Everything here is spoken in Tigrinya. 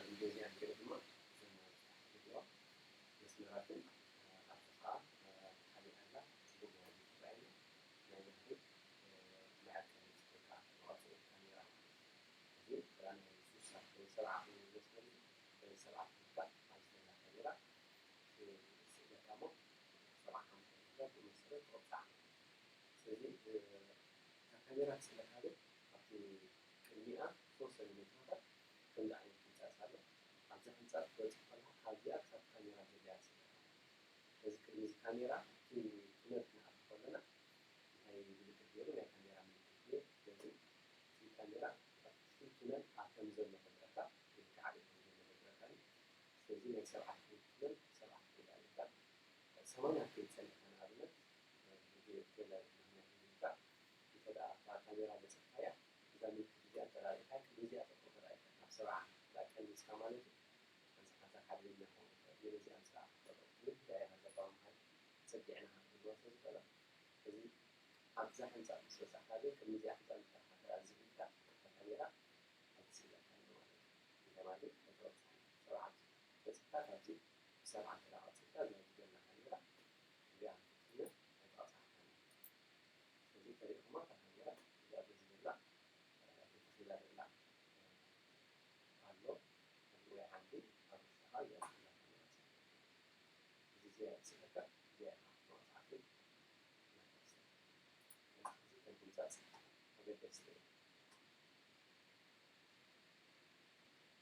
ቪድዮ እዚኣ ንሪኦ ድማ እዘን ኣብ ታሕቲ ዘለዋ መስመራትን ኣብቲ ከዓ ሓሊቓ ኣላ። ጽቡቕ ገይሩ ዝረኣየና ናይ ባህሪ መዐቀኒ ወይ ከዓ መቐጸሊ ካሜራ ማለት እዩ። እዚ ከዓ ናይ ሱሳ ወይ ሰብዓ ኮይኑ ዝመስለኒ ሰብዓ ትምህርታ ኣብ ዝደላ ካሜራ ስእለካ እሞ ሰብዓ ሓሙሽተ ትምህርታ ብኡ መሰረት ትቕጻዕ። ስለዚ እታ ካሜራ ትስእለካ ግን ኣብቲ ቅድሚኣ ዝተወሰነ ሜትሮታት ከምዚ ዓይነት ሕንጻጽ ኣሎ። ኣብዛ ሕንጻጽ ክትበጽሕ ከለኻ ካብዚኣ ክሳብ ካሜራ ዘለያ ትስእለካ። ስለዚ ቅድሚ እዚ ካሜራ ኣብቲ ቱነል ክንኣቱ ከለና እንታይ ምልክት ገይሩ? ናይ ካሜራ ምልክት ገይሩ። ስለዚ እቲ ካሜራ ኣብቲ ቱነል ኣብ ከም ዘሎ ክብረካ ወይ ከዓ ዓብዩ ከም ዘሎ ክብረካ እዩ። ስለዚ ናይ ሰብዓ ክፍሊ ቱነል ሰብዓ ክፍሊ ኣለካ። ሰማንያ ከይትጸንሕ ንኣብነት ቴለ ምኽንያት ይግባእ። እንተ ደኣ እታ ካሜራ በጺሕካያ፣ እዛ ምልክት እዚኣ እንተ ደኣ ርኢኻያ፣ ቅድሚ እዚኣ ጠጠው ተራእየካ፣ ናብ ሰብዓ እንተ ደኣ ቀኒስካ ማለት እዩ። ኣንሳኻ እዛ ሓደገኛ ክኸውን ይኽእል። ገለ እዚኣ ምስ ረኣኻ ጠጠው ትብል፣ እዚኣ እያ ዘቋምኻ፣ ጸጊዕና ክንብሎ ስለ ዝኽእላ። ስለዚ ኣብዛ ሕንጻጽ ምስ በጻሕካ ግን፣ ቅድሚ እዚኣ ሕንጻጽ ምስ ረኣኻ እንተ ደኣ ዝግ ኢልካ፣ እታ ካሜራ ኣይትስእለካን እያ ማለት እዩ። እንታይ ማለት እዩ? ኣይትቐጽዕን። ሰብዓ በጺሕካ ካብዚ ብሰብዓ እንተ ደኣ ቀጺልካ፣ እዛ ዝገላ ካሜራ እዚኣ ክትጥነ ኣይትቐጽዓካን እያ። ስለዚ ተሪእኹማ እታ ካሜራ እዚኣ በዚ ገላ ተተኺላ ዘላ ኣሎ። ወይ ዓንዲ ኣብ ውሽጥኻ እዚኣ ዘላ ካሜራ ትስእለካ። እዚ እዚኣ ትስእለካ፣ እዚኣ ኢኻ መቕጻዕቲ ናይታ ትስእለካ። ስለዚ ከም ሕንጻጽ ኣገደስቲ እዮም።